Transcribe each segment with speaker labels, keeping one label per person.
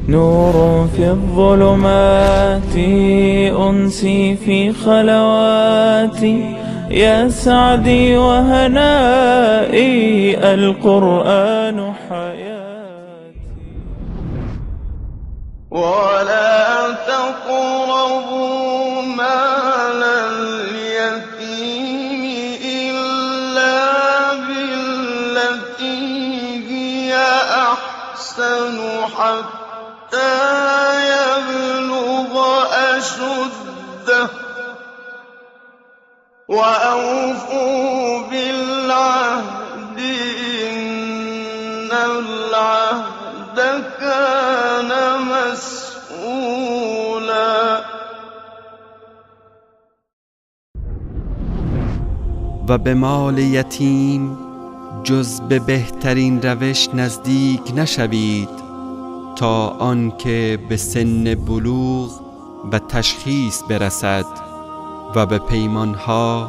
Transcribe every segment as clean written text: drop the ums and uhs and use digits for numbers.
Speaker 1: نور في الظلمات، أنسي في خلواتي، يا سعدي وهنائي، القرآن حياتي.
Speaker 2: ولا تقربوا مال اليتيم إلا بالتي هي أحسن حتى يبلغ أشده، وأوفوا بالعهد إن العهد كان مسؤولا.
Speaker 3: و به مال یتیم جز به بهترین روش نزدیک نشوید تا آنکه به سن بلوغ و تشخیص برسد، و به پیمانها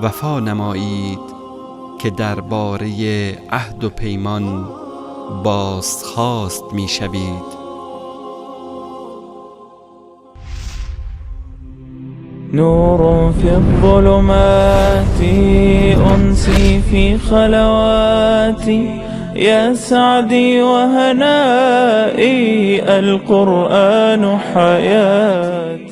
Speaker 3: وفا نمایید که درباره عهد و پیمان بازخواست میشوید.
Speaker 1: نور في الظلمات، أنسي في خلواتي، يا سعدي وهنائي، القرآن حياتي.